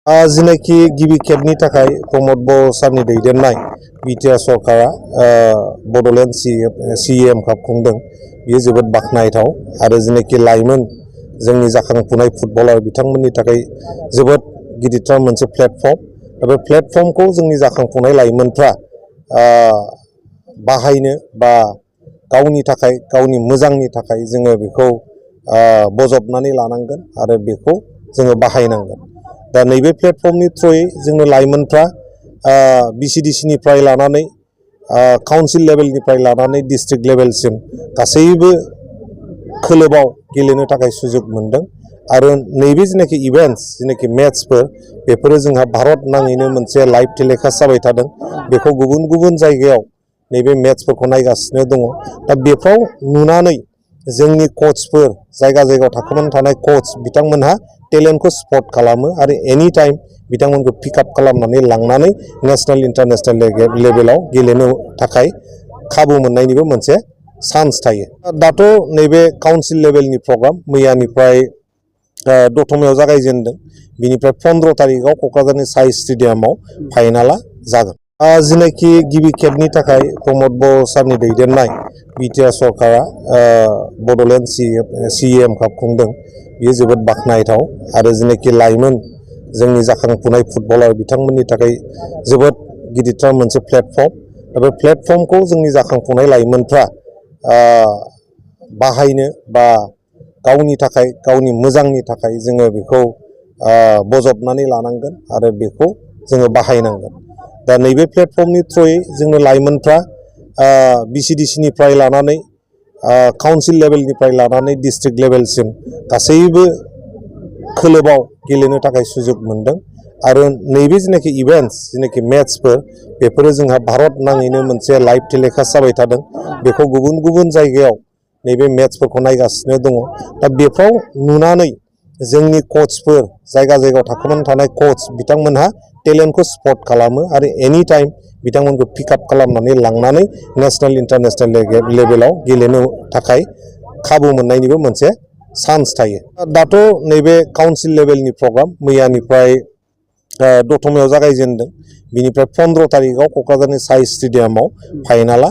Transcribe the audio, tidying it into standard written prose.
जिनाखि गिबि खेबनि थाखाय प्रमद बर' सारनि दैदेननाय बिटिआर सरकारा बड'लेण्ड CEM काप खुंदों। बियो जोबोद बाख्नायथाव आरो जिनाखि लाइमोन जोंनि जाखांफुनाय फुटबलार बिथांमोननि थाखाय जोबोद गिदिरथार मोनसे प्लेटफर्म। दा बे प्लेटफर्मखौ जोंनि जाखांफुनाय लाइमोनफ्रा बाहायनो बा गावनि थाखाय गावनि मोजांनि थाखाय जोङो बेखौ बजबनानै लानांगोन आरो बेखौ जोङो बाहायनांगोन। दा नैबे प्लेटफर्मनि थ्रुयै जोंनो लाइमोनफ्रा BCDC निफ्राय लानानै काउन्सिल लेभेलनिफ्राय लानानै डिस्ट्रिक्ट लेभेलसिम गासैबो खोलोबाव गेलेनो थाखाय सुजुग मोनदों आरो नैबे जिनाखि इभेन्ट्स जिनाखि मेट्सफोर बेफोरो जोंहा भारत नाङैनो मोनसे लाइभ टेलिकास्ट जाबाय थादों। बेखौ गुबुन गुबुन जायगायाव नैबे मेट्सफोरखौ नायगासिनो दङ। दा बेफ्राव नुनानै जोंनि कचफोर जायगायाव थाखोमानानै थानाय कच बिथांमोनहा टेलेन्टखौ स्पट खालामो आरो एनि टाइम बिथांमोनखौ पिकआप खालामनानै लांनानै नेशनेल इन्टारनेशनेल लेभेलाव गेलेनो थाखाय खाबु मोननायनिबो मोनसे चान्स थायो। दाथ' नैबे काउन्सिल लेभेलनि प्रग्राम मैयानिफ्राय दतमायाव जागायजेनदों। बिनिफ्राय 15 तारिखआव क'क्राझारनि साइ स्टेडियामाव फाइनाला जागोन। जिनाखि गिबि खेबनि थाखाय प्रमद बर' सारनि दैदेननाय बिटिआर सरकारा बड'लेण्ड CEM काप खुंदों। बियो जोबोद बाख्नायथाव आरो जिनाखि लाइमोन जोंनि जाखांफुनाय फुटबलार बिथांमोननि थाखाय जोबोद गिदिरथार मोनसे प्लेटफर्म। दा बे प्लेटफर्मखौ जोंनि जाखांफुनाय लाइमोनफ्रा बाहायनो बा गावनि थाखाय गावनि मोजांनि थाखाय जोङो बेखौ बजबनानै लानांगोन आरो बेखौ जोङो बाहायनांगोन। दा नैबे प्लेटफर्मनि थ्रुयै जोंनो लाइमोनफ्रा BCDC निफ्राय लानानै काउन्सिल लेभेलनिफ्राय लानानै डिस्ट्रिक्ट लेभेलसिम गासैबो खोलोबाव गेलेनो थाखाय सुजुग मोनदों आरो नैबे जिनाखि इभेन्ट्स जिनाखि मेट्सफोर बेफोरो जोंहा भारत नाङैनो मोनसे लाइभ टेलिकास्ट जाबाय थादों। बेखौ गुबुन गुबुन जायगायाव नैबे मेट्सफोरखौ नायगासिनो दङ। दा बेफ्राव नुनानै जोंनि कचफोर जायगायाव थाखोमानानै थानाय कच बिथांमोनहा टेलेन्टखौ स्पट खालामो आरो एनि टाइम बिथांमोनखौ पिकआप खालामनानै लांनानै नेशनेल इन्टारनेशनेल लेभेलाव गेलेनो थाखाय खाबु मोननायनिबो मोनसे चान्स थायो। दाथ' नैबे काउन्सिल लेभेलनि प्रग्राम मैयानिफ्राय दतमायाव जागायजेनदों। बिनिफ्राय 15 तारिखआव क'क्राझारनि साइ स्टेडियामाव फाइनाला